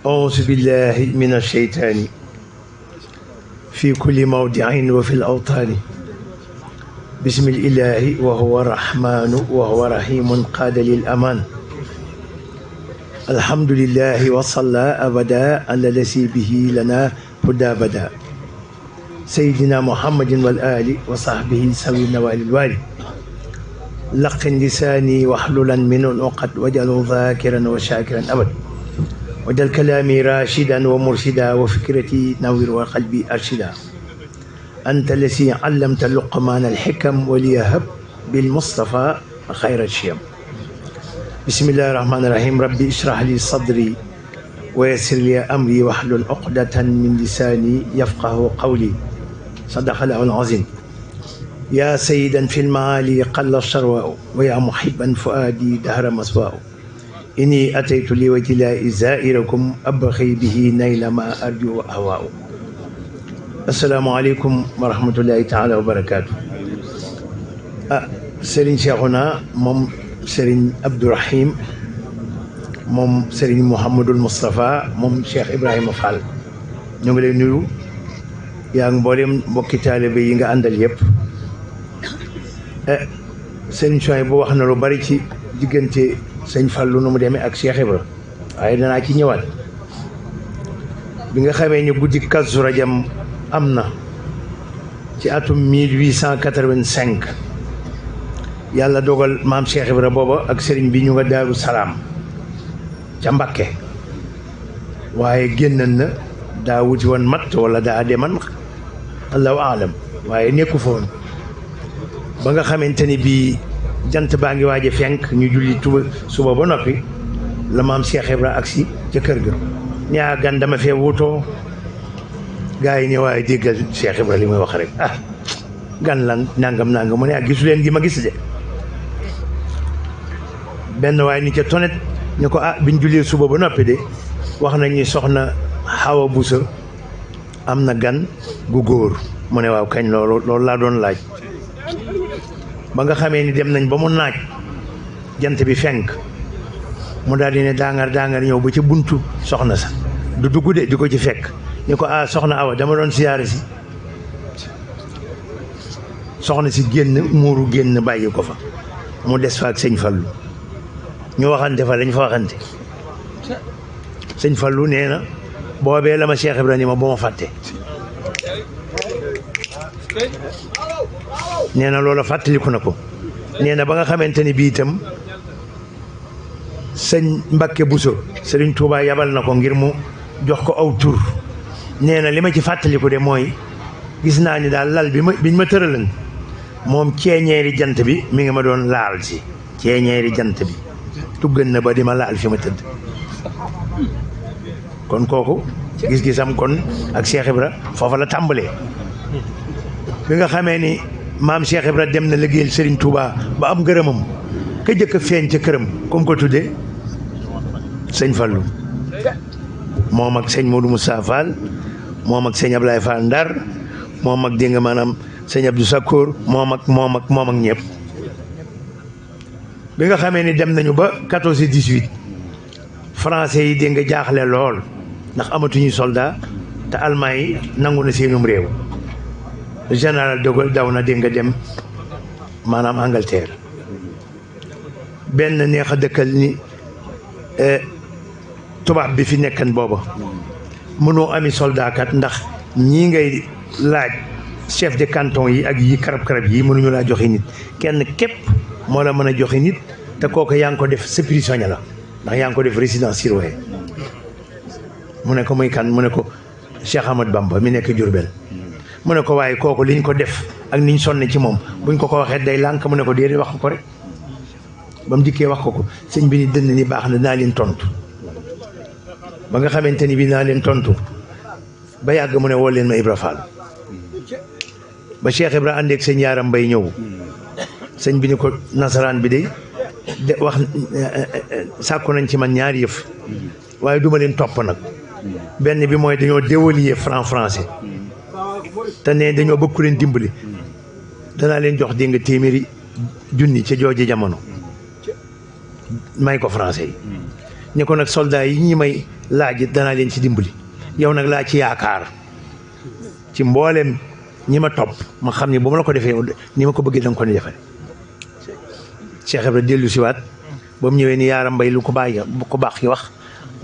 أعوذ بالله من الشيطان في كل موضع وفي الأوطان بسم الإله وهو الرحمن وهو رحيم قاد للأمان الحمد لله وصلى أبدا على الذي به لنا هدى بدا سيدنا محمد والآل وصحبه سوي النوال الوالي لقن لساني واحللا من العقد واجعله ذاكرا وشاكرا أبدا وجعل كلامي راشدا ومرشدا وفكرتي نور وقلبي أرشدا أنت الذي علمت لقمان الحكم وليهب بالمصطفى خير الشيم بسم الله الرحمن الرحيم ربي اشرح لي صدري ويسر لي أمري واحلل عقدة من لساني يفقه قولي صدق الله العظيم يا سيدا في المعالي قل الشرواء ويا محبا فؤادي دهر مسواء إني أتيت لوجه الله زائركم أبخي به نيل ما أرجو وأهواء السلام عليكم ورحمة الله تعالى وبركاته سيرين شيخنا مم سيرين عبد الرحيم مم سيرين محمد المصطفى مم شيخ إبراهيم فال ñu ngi lay nuyu yaa ngi mboolem mbokki taalibe yi nga àndal yëpp sëriñ Soy bu wax na lu bari ci diggante sëñ Fallu nu mu demee ak Cheikh Ibra waaye danaa ci ñëwaat bi nga xamee ni guddi Kazu Rajab am na ci atum 1885 yàlla dogal maam Cheikh Ibra booba ak sëriñ bi ñu nga Daaru Salaam ca Mbakke waaye génnan na daa wuti woon mat wala daa deman allahu aalam waaye nekku fa woon ba nga xamante ni bii jant baa ngi waaj a fenk ñu julli suba ba noppi la maam Cheikh Ibra agsi ca kër ga ñaa gan dama fee wutoo gaa yi ne waaye déggal Cheikh Ibra li muy wax rek gan lan nangam mu ne gisu leen gi ma gis de benn waaye ni ca tonet ñu ko biñ jullee suba ba noppi de wax nañu soxna Xawa Buso am na gan gu góor mu ne waaw kañ loolu laa doon laaj ba nga xamee ni dem nañ ba mu naaj jant bi fenk mu daal di ne daangar ñëw ba ci buntu soxna sa du dugg de di ko ci fekk ñu ko soxna Awa dama doon siyaare si soxna si génn muuru génn bàyyi ko fa mu des fa ak sëñ Fallu ñu waxante fa lañ fa waxante sëñ Fallu nee na boobee la ma Cheikh Ibra ni ma ba ma fàtte nee na loola fàttaliku na ko nee na ba nga xamante ni bii itam sëñ Mbakke Buso Sëriñ Tuubaa yabal na ko ngir mu jox ko aw tur nee na li ma ci fàttaliku de mooy gis naa ni daal lal biñ ma tëralan moom ceeñeeri jant bi mi ngi ma doon laal si ceeñeeri jant bi tuggan na ba di ma laal fi ma tëdd kon kooku gis-gisam kon ak Cheikh Ibra foofa la tàmbalee bi nga xamee ni maam Cheikh Ibra dem na liggéeyal Serigne Touba ba am ngërëmam ka jëkk a feeñ ca këram comme ko tuddee sëñ Fallu moom ak sëñ Modou Moussa Fall moom ak sëñ Ablaye Fall Ndar moom ak dégg nga maanaam sëñ Abdou Sakkour moom ak ñëpp bi nga xamee ni dem nañu ba 14-18 français yi dégg nga jaaxle lool ndax amatuñu soldat te allemand yi nangu na seenum réew général de Gaulle daw na dégg nga dem maanaam Angleterre benn neex a dëkkal ni tubaab bi fi nekkan booba mënoo ami soldat kat ndax ñii ngay laaj chef de canton yi ak yi karab-karab yi mënuñu laa joxe nit kenn képp moo la mën a joxe nit te kooku yaa ngi ko def sa prisonnier la ndax yaa ngi ko def résidence surveillée mu ne ko muy kan mu ne ko Cheikh Ahmad Bamba mi nekk Jurbel mu ne ko waaye kooku liñ ko def ak niñ sonne ci moom buñ ko waxee day lànk mu ne ko déedéet wax ko rek ba mu dikkee wax ko sëñ bi ni dënn ni baax na naa leen tontu ba nga xamante ni bi naa leen tontu ba yàgg mu ne woo leen ma Ibra Fall ba Cheikh Ibra àndeeg sëñ Yaaram Mbay ñëw sëñ bi ni ko nasaraan bi de wax sàkku nañ ci man ñaari yëf waaye duma leen topp nag benn bi mooy dañoo dévoluer français te ne dañoo bëgg ku leen dimbali danaa leen jox dégg nga téeméeri junni ca jooje jamono may ko français yi ñu ko nag soldat yi ñi may laaj it danaa leen ci dimbali yow nag laa ci yaakaar ci mboolem ñi ma topp ma xam ne bu ma la ko defee ni ma ko bëggee da nga ko ni defal Cheikh Ibra dellu si waat ba mu ñëwee ni yaaram mbay lu ko baax ki wax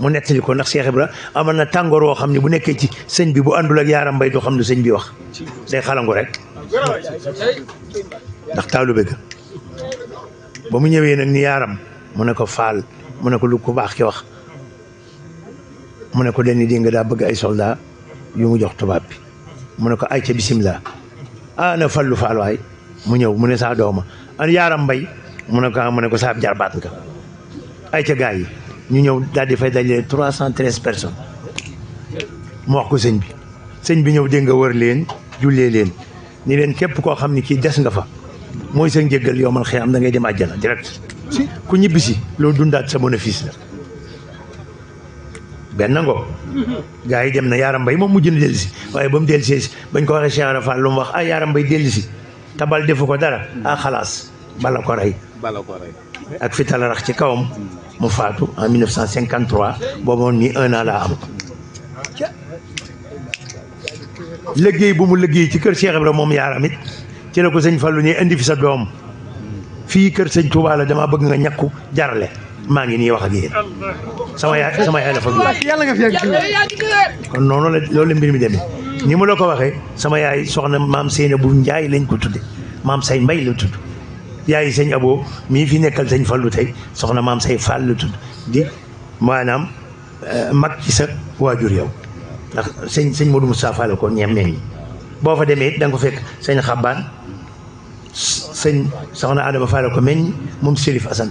mu nettali ko ndax Cheikh Ibra amal na tàngoor woo xam ne bu nekkee ci sëñ bi bu àndul ak yaaram mbay doo xam ne sëñ bi wax day xalangu rek ndax taalu bëgg ba mu ñëwee nag ni yaaram mu ne ko faal mu ne ko lu ko baax ki wax mu ne ko den di nga daa bëgg ay soldat yu mu jox tubaab bi mu ne ko ay ca bisimilah na fallu faal waay mu ñëw mu ne saa dooma an yaaram mbay mu ne ko saa jarbaat nga ay ca gaa yi ñu ñëw daal di fay dajale 313 personnes mu wax ko sëñ bi ñëw dégg nga wër leen jullee leen ni leen képp koo xam ni kii des nga fa mooy sa njëggal yomal xëy am da ngay dem àjjana direct ku ñibbisi loolu dundaat sa bénéfice la benn ngoo gaa yi dem na yaaram mbay moom mujj na dellu si waaye ba mu dellu si bañ ko waxee Cheikh Ibra Fall lu mu wax yaaram mbay dellu si tabal defu ko dara xalaas bala ko rey ak fi tala rax ci kawam mu faatu en 1953 boobu moom nii 1 an laa am liggéey bu mu liggéey ci kër Cheikh Ibra moom yaaram it ci la ko sëñ Fallou ne indi fi sa doom fii kër sëñ Touba la damaa bëgg nga ñàkku jarale maa ngi nii wax ak yéen sama yaay la fa yàlla nga fi kon noonu la loolu la mbir mi demee ni mu la ko waxee sama yaay soxna maam Seyna bu Njaay lañ ko tudde maam say mbay la tudd yaay sëñ Abo mii fi nekkal sëñ Fallou tey soxna maam say Fall la tudd di maanaam mag ci sa waajur yow ndax sëñ Modou Moustapha Fall ko ñeem meññ boo fa demee it da nga ko fekk sëñ Xabbaan sëñ soxna Adama Fall ko meññ moom Chérif Assane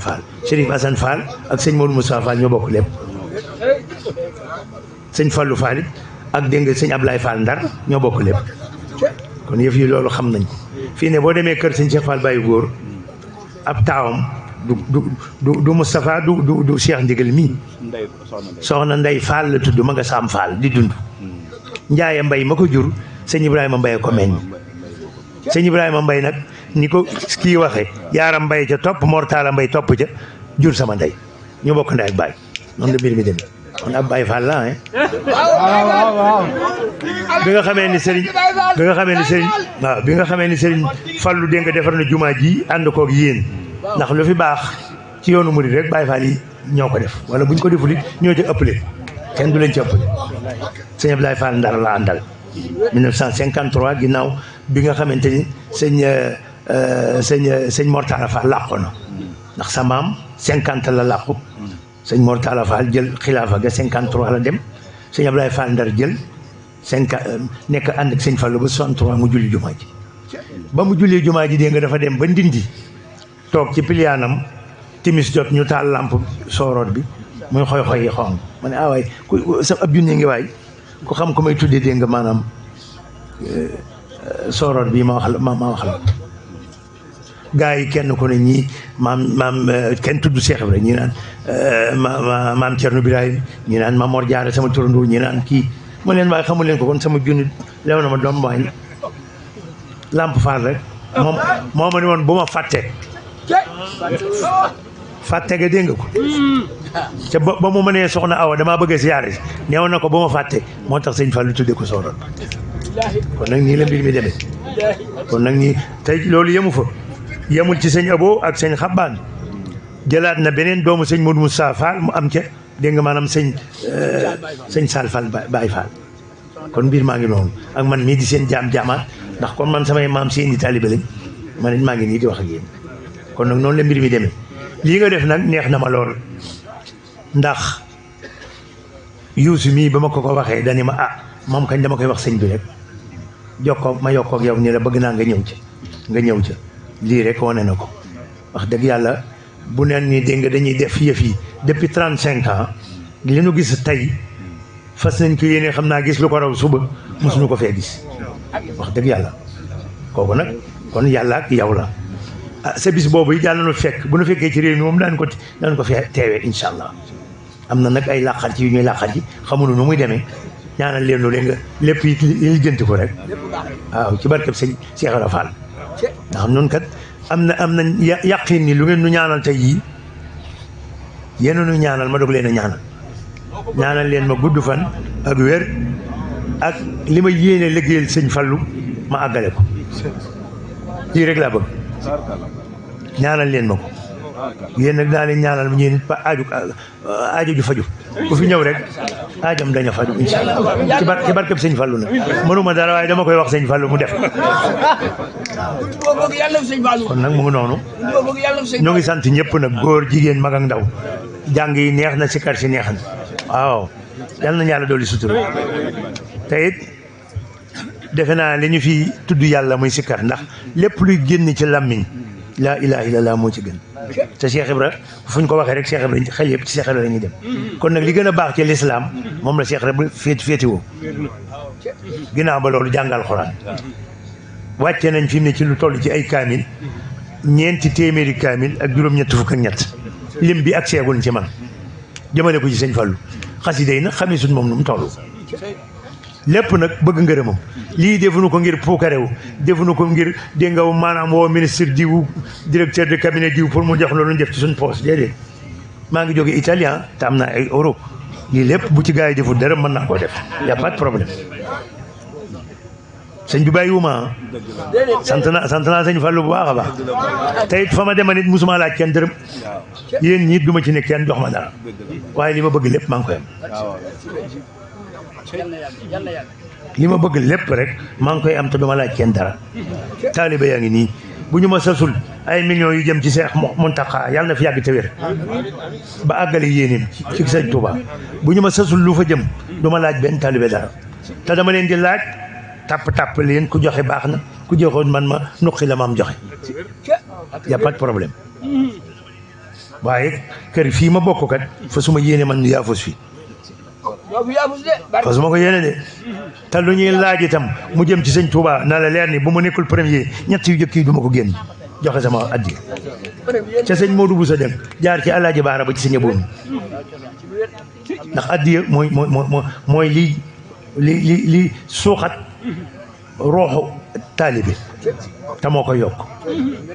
Fall ak sëñ Modou Moustapha Fall ñoo bokk lépp sëñ Fallou Fall it ak dégg nga sëñ Ablaye Fall Ndar ñoo bokk lépp kon yëf yi loolu xam nañ ko fii ne boo demee kër sëñ Cheikh Fall Baye góor ab taawam du Moustapha du Cheikh Ndigal mii soxna Ndey Fall la tudd ma nga Saam Fall di dund Njaaye Mbay ma ko jur sëñ Ibrahima Mbay ko meññ sëñ Ibrahima Mbay nag ni ko kii waxee yaaram Mbay ca topp Mortala Mbay topp ca jur sama ndey ñu bokk ndey ak baay noonu la mbir mi demee kon ab Baay Fall la bi nga xamee ni sëriñ Fallu dégg nga defar na jumaa ji ànd koog yéen ndax lu fi baax ci yoonu murid rek Baay Fall yi ñoo ko def wala buñ ko deful it ñoo ci ëppale kenn du leen ci ëppale sëñ Ablaye Fall Ndar la àndal 1953 ginnaaw bi nga xamante ni sëñ Mortala Fall làqu na ndax sa maam 50 la làqu sëñ Mortala Fall jël xilaafa ga 53 la dem sëñ Ablaye Fall Ndar jël nekk ànd ak sëñ Fallu ba 63 mu julli jumaa ji ba mu julli jumaa ji dégg nga dafa dem ba Ndindi toog ci piliyaanam timis jot ñu taal lamp sooroot bi muy xoy-xoy yi xong ma ne waay ku sa ab junne ngi waay ku xam ko may tuddee dégg nga maanaam sooroot bi ma wax la gaa yi kenn ku ne ñii maam kenn tudd Cheikh Ibra ñi naan maam Thierno Birahim ñi naan Maam Mor Jaara sama turandoo ñi naan kii mu leen waaye xamu leen ko kon sama junni lew na ma doom waay lamp faal rek moo ma ne woon bu ma fàtte ga dégg nga ko ca ba mu mënee soxna Awa damaa bëgg a siyaare neew na ko ba ma fàtte moo tax sëñ Fallu tudde ko sooroon kon nag nii la mbir mi demee kon nag nii tey loolu yemu fa yemul ci sëñ Abo ak sëñ Xabbaan jëlaat na beneen doomu sëñ Modou Moussa Fall mu am ca dégg nga maanaam sëñ Sall Fall Baye Fall kon mbir maa ngi noonu ak man mii di seen jaamaat ndax kon man samay maam seeni taalibe lañ man it maa ngi nii di wax ak yéen kon nag noonu la mbir mi demee lii nga def nag neex na ma lool ndax Youssou mii ba ma ko waxee dani ma moom kañ dama koy wax sëñ bi rek ma yokkoo ak yow ni la bëgg naa nga ñëw ca lii rek wane na ko wax dëgg yàlla bu neen ni dégg nga dañuy def yëf yi depuis 35 ans li nu gis tey fas nañ ko yéene xam naa gis lu ko raw suba mosuñu ko fee gis wax dëgg yàlla kooku nag kon yàlla ak yow la sa bis boobu it yàlla nu fekk bu nu fekkee ci réew mi moom daan ko fee teewee incha allah am na nag ay làqar ci yu ñuy làqar ji xamuñu nu muy demee ñaanal leen lu nga lépp it li jënti ko rek waaw ci barkeb sëñ Cheikh Ibra Fall ndax noonu kat am na yàqin ni lu ngeen nu ñaanal tey yii yéen nu ñaanal ma doog leen a ñaanal ñaanal leen ma gudd fan ak wér ak li ma yéene liggéeyal sëñ Fallu ma àggale ko lii rek laa bëgg ñaanal leen ma ko yéen nag daa leen ñaanal ma ñeen nit ba aajo ju faju ku fi ñëw rek aajam daña faju insha Allah ci barkeb sëñ Fallu nag mënuma dara waaye dama koy wax sëñ Fallu mu def kon nag mu ngi noonu ñoo ngi sant ñëpp nag góor jigéen mag ak ndaw jàng yi neex na sikar si neex na waaw yal na yàlla dolli sutura te it defe naa li ñu fi tudd yàlla muy sikar ndax lépp luy génn ci làmmiñ laa ilaha illallah moo ci gën te Cheikh Ibra fu ñu ko waxee rek Cheikh Ibra xel yëpp ci Cheikh Ibra la ñuy dem kon nag li gën a baax ci lislaam moom la Cheikh Ibra féetiwoo ginnaaw ba loolu jàngal Alxuraan wàcce nañ fi mu ne ci lu toll ci ay kaamil 4 téeméeri kaamil ak juróom-ñett fukk ak ñett lim bi ak seegul ci man jëmale ko ci sëñ Fallu xasida yi nag xamee suñ moom nu mu toll lépp nag bëgg ngërëmam lii defuñu ko ngir puukarewu defuñu ko ngir dégg nga maanaam woo ministre diw directeur de cabinet diw pour mu jox loolu def ci suñ poste déedéet maa ngi jóge italien te am naa ay euro lii lépp bu ci gars yi deful dara mën naa koo def y a pas de problème sëñ bi bàyyiwuma sant naa sëñ Fallu bu baax a baax te it fa ma dema nit musuma laaj kenn dërëm yéen ñiit du ma ci ne kenn jox ma dara waaye li ma bëgg lépp maa ngi koy am li ma bëgg lépp rek maa ngi koy am te duma laaj kenn dara taaliba yaa ngi nii bu ñu ma sasul ay millions yu jëm ci Seex Muntaxa yàlla na fi yàgg te wér ba àggale yéenim ci sëñ Tuuba bu ñu ma sasul lu fa jëm duma laaj benn taaliba dara te dama leen di laaj tàpp leen ku joxe baax na ku joxoon man ma nuqi la ma am joxe y a pas de problème waaye kër fii ma bokk kat fa suma yéene man yaa fos fii parce que ma ko yéene de te lu ñuy laaj itam mu jëm ci sëñ Touba na la leer ni bu ma nekkul premier ñett yu jëkk yi du ma ko génn joxe sama addi ca sëñ Modou Boussa dem jaar ci Alaaji Baara ba ci sëñ Aboum ndax addi mooy li suuxat rooxu taalibe te moo ko yokk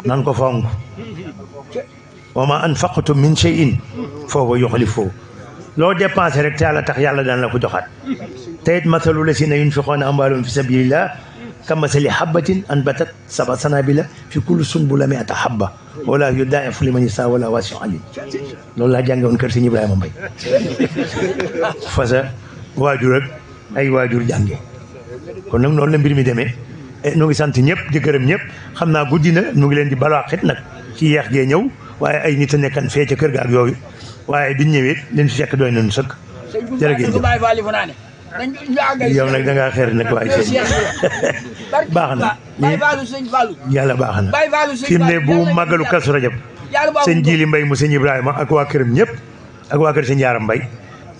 nan ko fonk wa ma anfaqtum min shay'in fa huwa yukhlifuhu loo dépensé rek te yàlla tax yàlla daan la ko joxaat te it mathalu lazina yunfiquna amwaalahum fi sabilillah kamathali habbatin anbatat sab'a sanabila fi kulli sunbulatin mi'atu habba wallaahu yudaa'ifu liman yashaa wallaahu waasi'un aliim loolu laa jànge woon kër Sëñ Ibrahima Mbay fa sa waajur ak ay waajur jànge kon nag noonu la mbir mi demee nu ngi sant ñëpp di gërëm ñëpp xam naa guddi na nu ngi leen di balaax it nag ci yeex gee ñëw waaye ay nit a nekkan fee ca kër ga ak yooyu waaye biñ ñëwee leen fi fekk doy nañu sëkk jërëjëf yow nag da ngaa xeer nag waaye sëñ baax na yàlla baax na fi mu ne bu màggalu Kazu Rajab sëñ Jili Mbay mu sëñ Ibrahima ak waa këram ñëpp ak waa kër sëñ Yaaram Mbay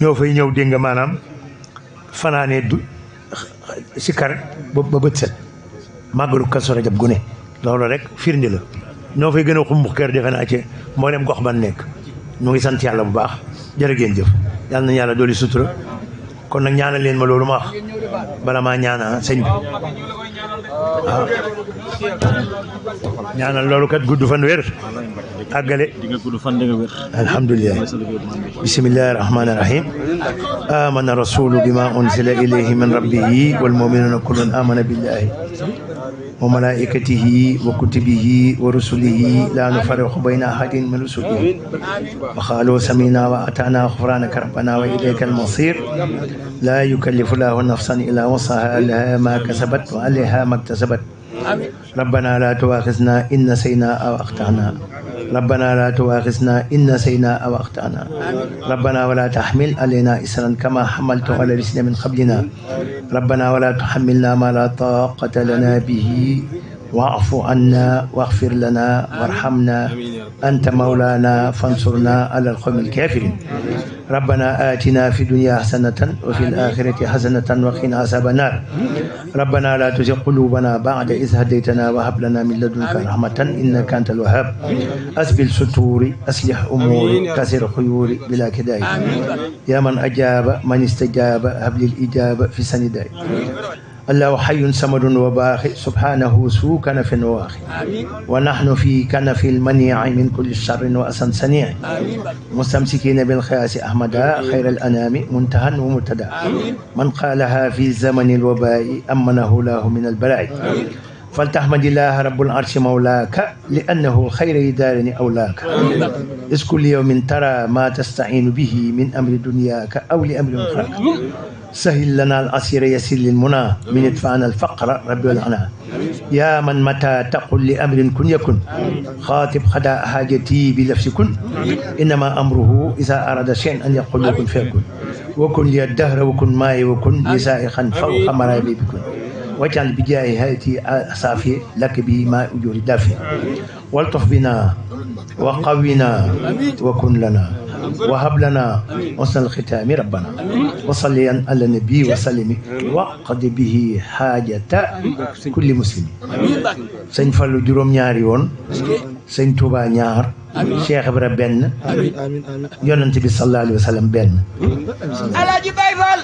ñoo fay ñëw dégg nga maanaam fanaanee du sikar ba bët set màggalu Kazu Rajab gu ne loolu rek firnde la ñoo fay gën a xumbu kër defe naa ci mboolem gox ban nekk ñu ngi sant yàlla bu baax jërë ngeen jëf yàlla na yàlla dooli sutura kon nag ñaanal leen ma loolu ma wax bala maa ñaana sëñ bi waaw ñaanal loolu kat gudd fan wér àggale alhamdulilah bismillahi rahmani rahim amana rasulu bima unzila ilayhi min rabbihi wal muminuna kullun amana billahi wa malaikatihi wa kutubihi wa rusulihi la nufarriqu bayna ahadin min rusulihi wa qalu samina wa atana ghufranaka rabbana wa ilayka al-masir la yukallifu Allahu nafsan illa wusaha laha ma kasabat wa alayha ma iktasabat ربنا لا تؤاخذنا إن نسينا أو أخطأنا ربنا لا تؤاخذنا إن نسينا أو أخطأنا ربنا ولا تحمل علينا إصرا كما حملت على الذين من قبلنا ربنا ولا تحملنا ما لا طاقة لنا به واعف عنا واغفر لنا وارحمنا أنت مولانا فانصرنا على القوم الكافرين ربنا آتنا في الدنيا حسنة وفي الآخرة حسنة وقنا عذاب النار ربنا لا تزغ قلوبنا بعد إذ هديتنا وهب لنا من لدنك رحمة إنك أنت الوهاب أسبل ستوري أصلح أموري كسر خيوري بلا كداء يا من أجاب من استجاب هب لي الإجابة في سنداء الله حي صمد وباقي سبحانه سو كنف واخي ونحن في كنف المنيع من كل شر وأسن سنيع مستمسكين بالخياس أحمد خير الأنام منتهى ومرتدى من قالها في زمن الوباء أمنه الله من البلاء فلتحمد الله رب العرش مولاك لأنه خير دار أولاك إذ كل يوم ترى ما تستعين به من أمر دنياك أو لأمر أخراك سهل لنا العسير يسير للمنى من يدفعنا الفقر رب العنى يا من متى تقل لأمر كن يكن خاطب خداء حاجتي بلفظ كن إنما أمره إذا أراد شيئا أن يقول لكن فيكن وكن لي الدهر وكن ماي وكن لسائخا فوق مرابي بكن واجعل بجاه هاتي صافي لك به ما أجور دافي والطف بنا وقونا وكن لنا وهب لنا حسن الختام ربنا وصلي على النبي وسلم وقد به حاجة كل مسلم سñ Fallu juróom ñaari yoon sëñ Touba ñaar Cheikh Ibra benn yonent bi sallallahu alayhi wa sallam benn Alaaji Baay Faal